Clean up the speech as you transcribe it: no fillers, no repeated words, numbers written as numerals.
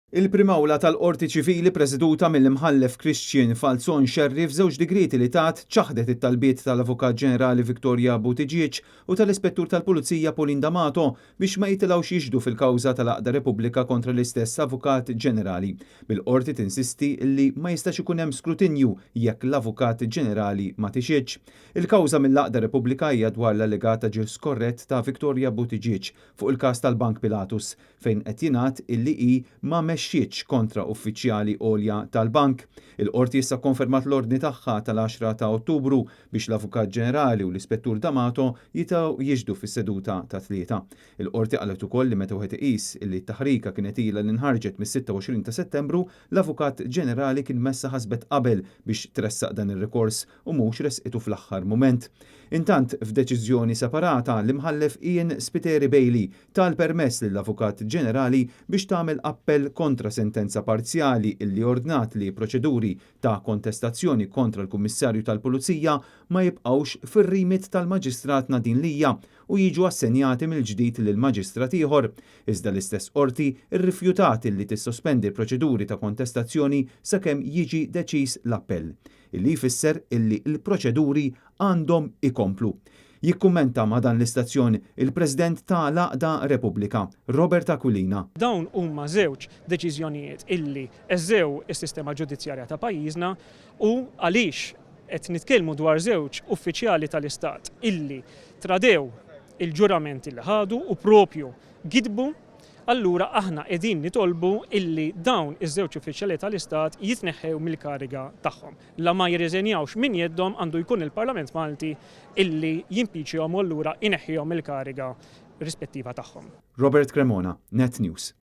Il-Prim Awla tal-Qorti Ċivili preseduta mill-Imħallef Christian Falzon Scerri f'żewġ digrieti li tat ċaħdet it-talbiet tal-Avukat Ġenerali Victoria Buttigieg u tal-Ispettur tal-Pulizija Pauline D'Amato biex ma jitilgħux jixhdu fil-kawża tal-Għaqda Repubblika kontra l-istess Avukat Ġenerali. Bil-qorti tinsisti li ma jistax ikun hemm skrutinju jekk l-Avukat Ġenerali ma tixhidx. Il-kawża mill-Għaqda Repubblika hija dwar l-allegat aġir skorrett ta' Victoria Buttigieg fuq il-każ tal-Bank Pilatus fejn qed jingħad illi hi ma mexxietx kontra uffiċjali għolja tal-bank. Il-Qorti issa kkonfermat l-ordni tagħha tal-10 ta' Ottubru biex l-Avukat Ġenerali u l-Ispettur D'Amato jitgħu jixhdu fis-seduta tat-Tlieta. Il-Qorti qalet ukoll li meta wieħed iqis illi t-taħrika kienet ilha li nħarġet mis-26 ta' Settembru, l-Avukat Ġenerali kien messha ħasbet qabel biex tressaq dan ir-rikors u mhux ressqitu fl-aħħar mument. Intant, f'deċiżjoni separata, l-Imħallef Ian Spiteri Bailey ta l-permess lill-Avukat Ġenerali biex tagħmel appell kontra sentenza parzjali illi ordnat li proċeduri ta' kontestazzjoni kontra l-Kummissarju tal-Pulizija ma jibqgħux fir-remit tal-Maġistrat Nadine Lia u jiġu assenjati mill-ġdid lil maġistrat ieħor. Iżda l-istess Qorti rrifjutat illi tissospendi l-proċeduri ta' kontestazzjoni sakemm jiġi deċiż l-appell, illi jfisser illi l-proċeduri għandhom ikomplu. Jikkummenta ma' dan l-istazzjon il-President ta' l-Għaqda Repubblika, Robert Aquilina. Dawn huma żewġ deċiżjonijiet illi għeżżew is-sistema ġudizzjarja ta' pajjiżna u għaliex qed nitkellmu dwar żewġ uffiċjali tal-Istat illi tradew il-ġurament illi ħadu u propju gidbu, allura aħna qegħdin nitolbu illi dawn iż-żewġ uffiċjali tal-Istat jitneħħew mill-kariga tagħhom. La ma jirriżenjawx minn jeddhom għandu jkun il-Parlament Malti illi jimpiċihom u allura jneħħihom mill-kariga rispettiva tagħhom. Robert Cremona, Net News.